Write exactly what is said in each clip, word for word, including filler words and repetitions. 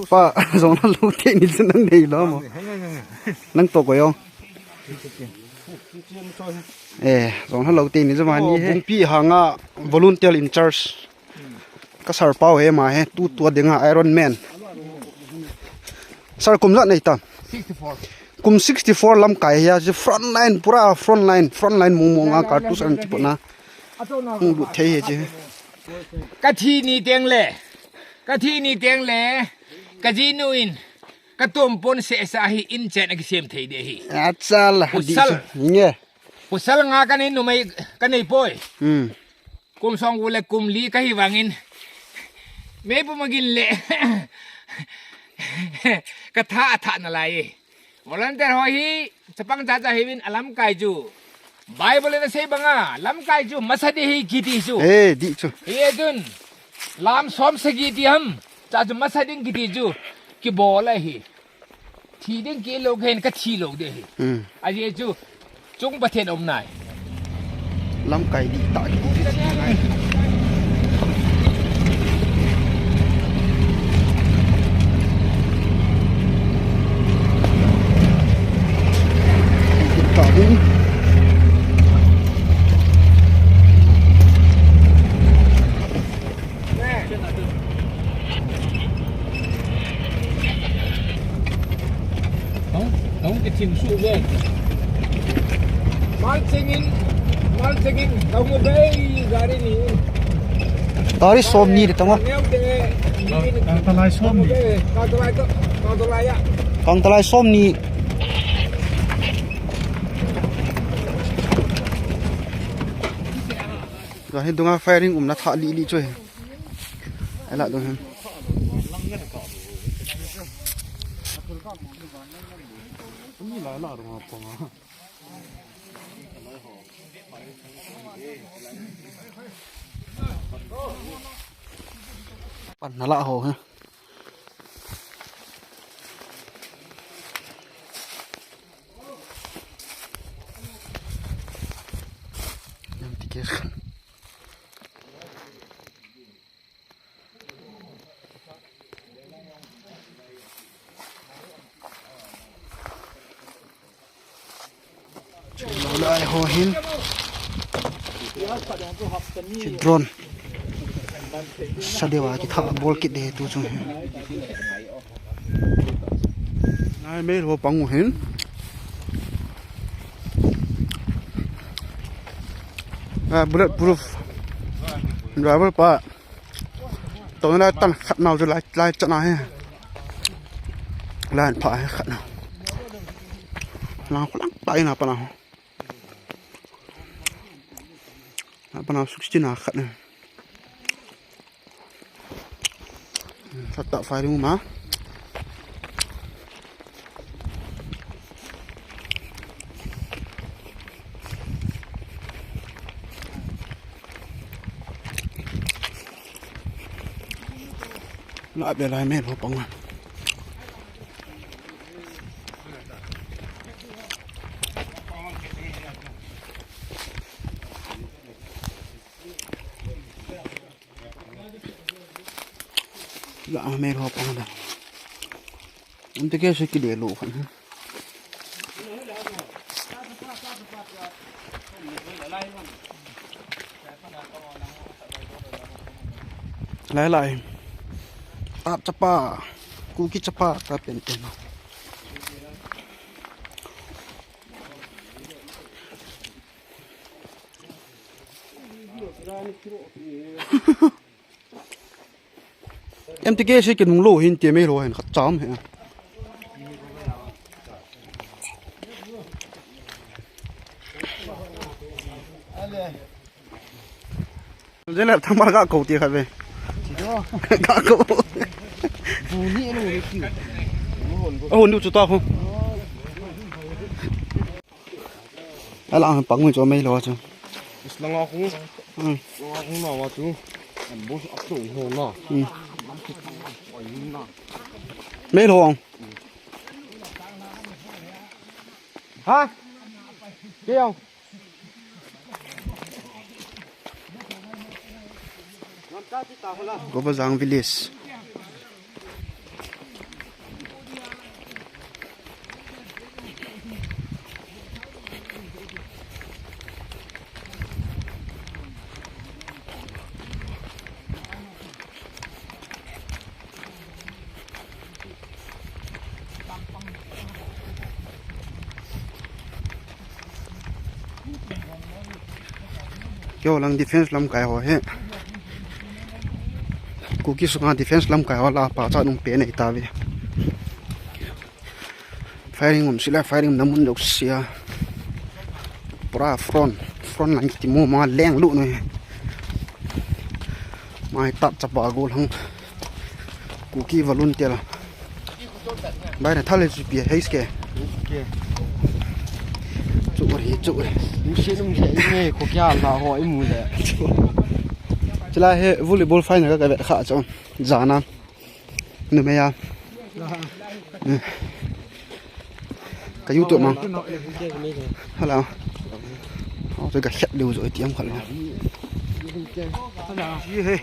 Pa, jong na lo te ni chu nang nei lo mo. Nang to ko yong. Eh, jong na lo te ni chu ma ni he. Bungpi hanga volunteer in charge. Ka sir pau he ma he, tu tua dinga Iron Man. Sir kum la nei ta. Sixty-four. Kum sixty-four lamkai he, front line, pura front line, front line mong mong a kartus an ti pona. Hung lut thei he chi. Ka thi ni teng le. Ka thi ni teng le. Ka jinu in. Ka tom pon se sa hi in chen a kisem thei de hi. Acha la. Kusal. Nge. Kusal nga ka nei numei ka nei poi. Hmm. Kum song gu le kum li ka hi vangin. Mei pu magin le. Ka tha a tha na lai. Volunteer ho hi, chapang cha cha hi vin a lamkai chu. Bible na sei banga, lamkai chu, masa di hi kiti chu. Eh, di chu. Hi e chun, lam som sagi ti ham, cha chu masa ding kiti chu. Kibol a hi. Thi ding kilo khen ka thi lo de hi. Hmm. A ye chu, chung Pathen um nai. Lamkai di ta di. Ta di. Tong, tong ke chim su ve. Mal chingin, mal chingin, tong ve gari ni. Gari som ni de tong. Neu de. Kang talai som ni. Kang talai to, kang talai ya. Kang talai som ni. Gari dunga firing umna tha li li chu he. Ala dung hen. Pan nala ho he. Yang tiga. Lai ho hin. Chi drone. Sa dewa ki tha bol kit de tu chung hin. Ngai mei ho pang u hin. Ah, bulletproof. Driver pa. Tong lai tan khat nau chu lai, lai chan a he. Lai pha he khat nau. Lang ko lang pa ina pa nau. Na pa nau sixteen a khat na. Khat ta firing ma. Na be lai mei ho pang. La mei ho pang da. Ante ke se ki de lo khan. Lai lai. Tap chapa. Kuki chapa ta pen pen. M T K se kinung lo hin ti mei lo hin khat cham he. Jela thamar ka ko ti khat ve. Ka ko. Oh, nu chu ta ko. Ala ang pang chu mei lo chu. Islang aku. Hmm. Islang aku na wa chu. Bos aku ho na. Hmm. Mei lo ang. Ha? Kiyong. Gobazang village. Keiho lang defense lamkai ho hi. Kuki sunga defense lamkai ho lah a pachat um pen ahi tauve. Firing um sile, firing na mun jouse a. Pura front, front line ti mo ma leng lut nu hi. Mai tah chapa gol hang. Kuki volunteer. Bai na thale chu pi hei ske. Chu ri, chu ri. Mu se nung se ne ko kya la ho i mu le. Chila he volleyball final ka ka vet kha chu. Jana. Numei a. Ka YouTube ma. Hello. Aw, chu ka khet leu jo ti am khal na. Ye he.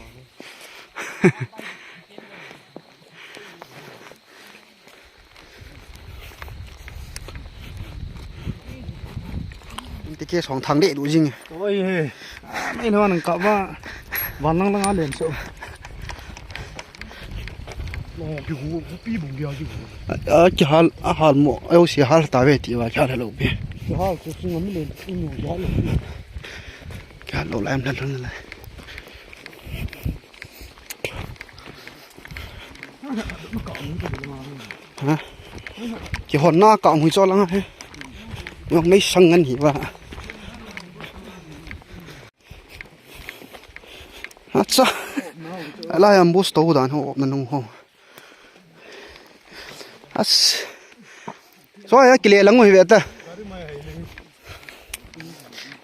Ti ke song thang de du jing. Oi he. Mai no nang ka ba. Van lang lang a len so. Lo ki hu pi bung dia ki hu. A ki hal, a hal mo, a si hal ta ve ti ba ki hal lo pi. Ki hal chu sing mi len, i nu ya lo. Ki hal lo lai am la lo lai. Ha? Ki hon na ka mui cho lang he. Yong mei sang ngan hi ba. Acha. Ala yam bus to dan ho na nung ho. As. So ya kile lang hi ve ta.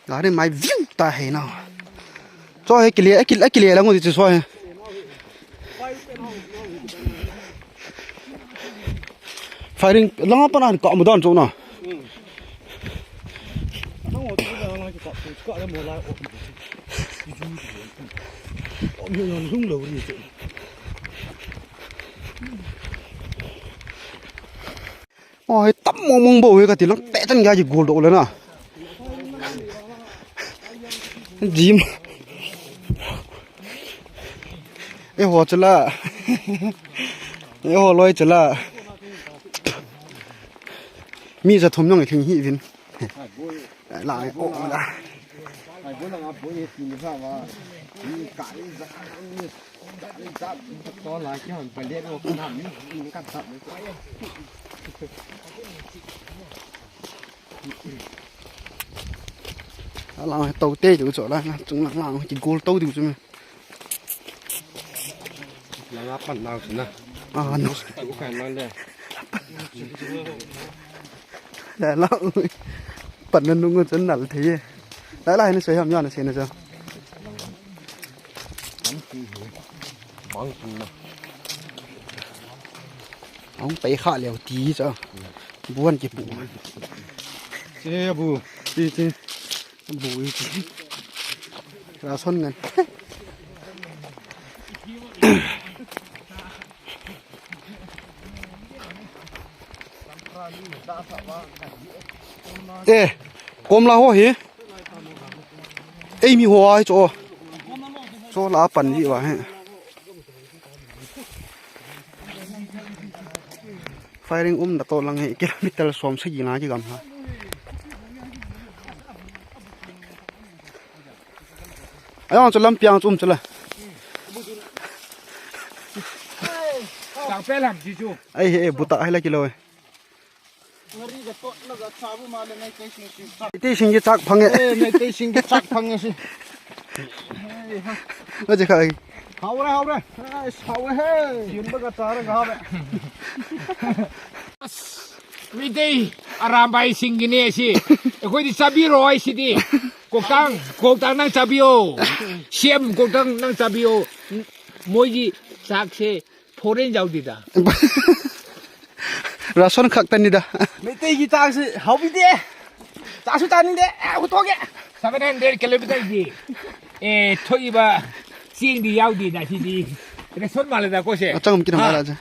Gari mai view ta he na. So he kile, kile, kile lang di so he. Firing lang apa na ka mudan so na. Oi, tam mong mong bou he ka ti lang te tan ga ji gol do le na. Jim. E ho chala. E ho loi chala. Mi ja thum nong e thing hi vin. La e o la. Alang to te du cho la na chung lang lang ki gol to du chu me. Langa pan nau chu na. Ah, no. Ka u kan man le. La la. Pan na nung chu nal thei. La la ni soi ham ya na se na cha. Bang tu na. Ang pai kha leo ti cha. Buan ki pu. Che bu. Ti ti. Bui. Ration ngan. Eh, komla ho hi. Ei mi ho ai cho. Cho la pan ji wa he. Firing um na to lang he kilometer som sagi na ki gam ha. Ayong chu lampi ang chu um chu la. Chang pe lam ji chu. Ai he buta hai la kilo. Ngari ga tot la ga cha bu ma le nai kai sing sing. Ti sing ji chak phang e. Eh, nai kai sing ji chak phang e si. Lo ji khai. Hau re, hau re. Ai, hau re he. Yin ba ga cha re ga hau re. Meitei ꯑꯔꯥꯝꯕꯥꯏꯁꯤꯡꯒꯤꯅꯦ ꯁꯤ꯫ ꯑꯩꯈꯣꯏꯗꯤ ꯆꯥꯕꯤꯔꯣꯏ ꯁꯤꯗꯤ꯫ ꯀꯣꯛꯇꯥꯡ, ꯀꯣꯛꯇꯥꯡ ꯅꯪ ꯆꯥꯕꯤꯌꯣ꯫ ꯁꯤ ꯑꯦꯝ ꯀꯣꯛꯇꯥꯡ ꯅꯪ ꯆꯥꯕꯤꯌꯣ꯫ ꯃꯣꯏꯒꯤ ꯆꯥꯛꯁꯦ foreign ꯌꯥꯎꯗꯦꯗ꯫ Ration ꯈꯛꯇꯅꯤꯗ꯫ ꯃꯩꯇꯩꯒꯤ ꯆꯥꯛꯁꯤ ꯍꯥꯎꯕꯤꯗꯦ꯫ ꯆꯥꯁꯨ ꯆꯥꯅꯤꯡꯗꯦ꯫ ꯑꯦ, ꯍꯨꯠꯇꯣꯛꯑꯒꯦ꯫ Seven hundred kilometerꯒꯤ, ꯑꯦ, ꯊꯣꯛꯏꯕ ꯆꯦꯡꯗꯤ ꯌꯥꯎꯗꯦꯗ ꯁꯤꯗꯤ꯫ Ration ꯃꯥꯜꯂꯦꯗꯀꯣ ꯁꯦ꯫ ꯑꯆꯪꯕ ꯈꯤꯇꯪ ꯍꯥ? ꯍꯥꯏꯔꯛꯑꯁꯦ꯫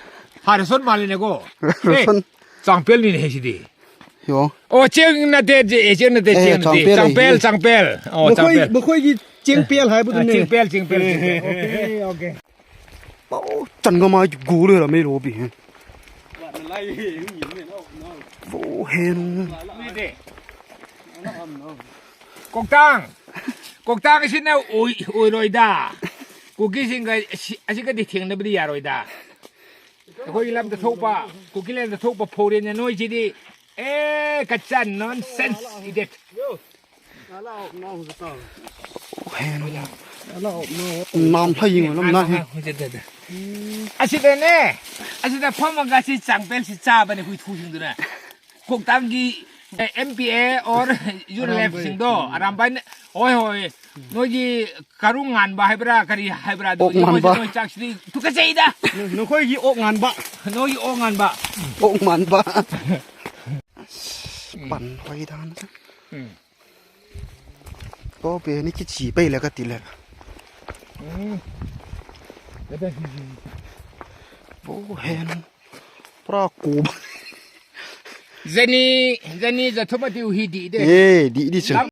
ꯍꯥ, ration ꯃꯥꯜꯂꯦꯅꯦꯀꯣ꯫ Ration꯫ ꯑꯦ, ꯆꯥꯡꯄꯦꯜꯅꯤꯅꯦꯍꯦ ꯁꯤꯗꯤ꯫ ꯌꯣ꯫ ꯑꯣ, ꯆꯦꯡ ꯅꯠꯇꯦ, ꯆꯦ-, ꯑꯦ, ꯆꯦꯡ ꯅꯠꯇꯦ, ꯑꯦ, ꯆꯦꯡ ꯅꯠꯇꯦ꯫ ꯆꯥꯡꯄꯦꯜ ꯆꯥꯡꯄꯦꯜ, ꯍꯥꯏꯌꯦ꯫ ꯆꯥꯡꯄꯦꯜ꯫ ꯑꯣ, ꯃꯈꯣꯏ, ꯆꯥꯡꯄꯦꯜ꯫ ꯃꯈꯣꯏꯒꯤ ꯆꯦꯡ ꯑ, ꯄꯦꯜ ꯍꯥꯏꯕꯗꯨꯅꯦ꯫ ꯑ, ꯆꯦꯡꯄꯦꯜ, ꯆꯦꯡꯄꯦꯜ, ꯆꯦꯡꯄꯦꯜ꯫ Okay, okay. ꯄꯥꯎ ꯆꯟꯒ ꯃꯥꯒꯤ ꯒꯣꯜ ꯑꯣꯏꯔꯝꯃꯦ ꯂꯣꯕꯤ꯫ ꯂꯣ ꯍꯦꯟ꯫ ꯀꯣꯛꯇꯥꯡ꯫ Koktang sina oi, oi roi da. Kuki sing ka, si, asi ka di theng na bri ya roi da. Hoi lam ta thok pa, Kuki lam ta thok pa phore na noi si di. Eh, ka chan nonsense idiot. Nam lha ying lam na he. Asi de ne. Asi da phom ga si chang pel si cha ba ne hui thu sing du na. Koktang ki, eh, M P A or U L F sing do. Aram ba ne. Hoi hoi. Noi ki karung ngan ba hai bra kari hai bra do. Ok ngan ba. Noi chak si tu ka sei da. Noi ki ok ngan ba. Noi ki ok ngan ba. Ok ngan ba. Pan hoi dan. Hmm. Ko pe ni kichi pai le ka ti le. Hmm. Bo hen. Pra ku. Jani, jani ja thoma tiu hi di de. Eh, di, di chu.